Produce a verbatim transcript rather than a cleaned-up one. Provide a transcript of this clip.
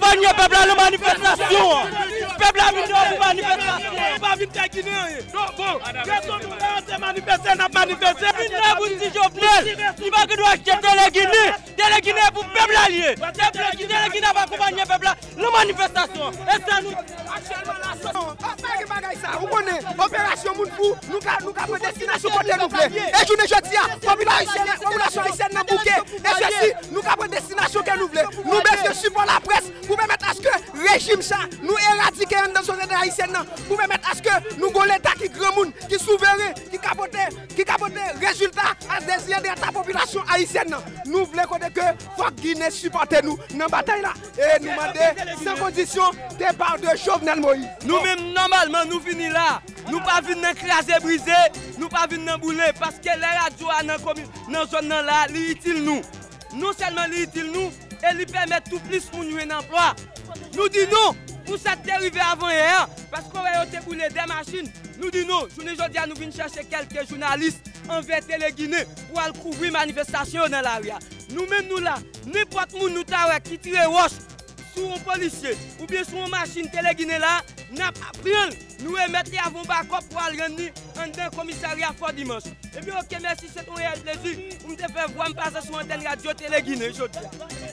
Panye pèp la nan manifestasyon an. Pèp la vin deyò pou manifestasyon an. Pa vin fè Ginen anyen. Bon, rezon nou la, se manifeste, n ap manifeste. Vin la pou n di Jovenel, li pa gen dwa achte Tele Ginen. Tele Ginen pou pèp la l ye. Pèp la ki Tele Ginen ap akonpanye pèp la nan manifestasyon an. E sa nou. Aktyèlman la, sa pa gen bagay sa. Ou konnen, operasyon moun fou, nou ka, nou ka pran destinasyon kote nou vle. E jounen jodi a, popilasyon, popilasyon ayisyèn nan bouke. E sesi, nou ka pran destinasyon ke nou vle. Nou bezwen sipò laprès pou pèmèt aske rejim sa, nou eradike anndan sosyete ayisyèn nan, pou pèmèt aske nou gon leta ki granmoun, ki souveren, ki ka pote, ki ka pote rezilta a dezi e dwat a popilasyon ayisyèn nan. Nou vle kote ke fòk Ginen sipòte nou nan batay la. E nou mande, san kondisyon, depa de Jovenel Moïse. Nou menm, nòmalman, nou vini la. Nou pa vin nan kraze brize, nou pa vin nan boule, paske lè radyo a nan komi-, nan zòn nan la, li itil nou. Non sèlman li itil nou, e li pèmèt tou plis moun jwenn anplwa. Nou di non pou sa k te rive avan yè a, paske w wè yo te boule de machin. Nou di non, jounen jodi a nou vin chèche kèlke jounalis anvè Tele Ginen pou al kouvri manifestasyon yo nan lari a. Nou menm nou la, nenpòt moun nou ta wè ki tire wòch sou yon polisye oubyen sou yon machin Tele Ginen la, n ap pran l, nou remèt li avè yon bakòp pou al rann li anndan komisarya Fò Dimanch. Ebyen, oke, mèsi, se te yon reyèl plezi pou m te fè vwa m pase sou antèn radyo Tele Ginen jodi a.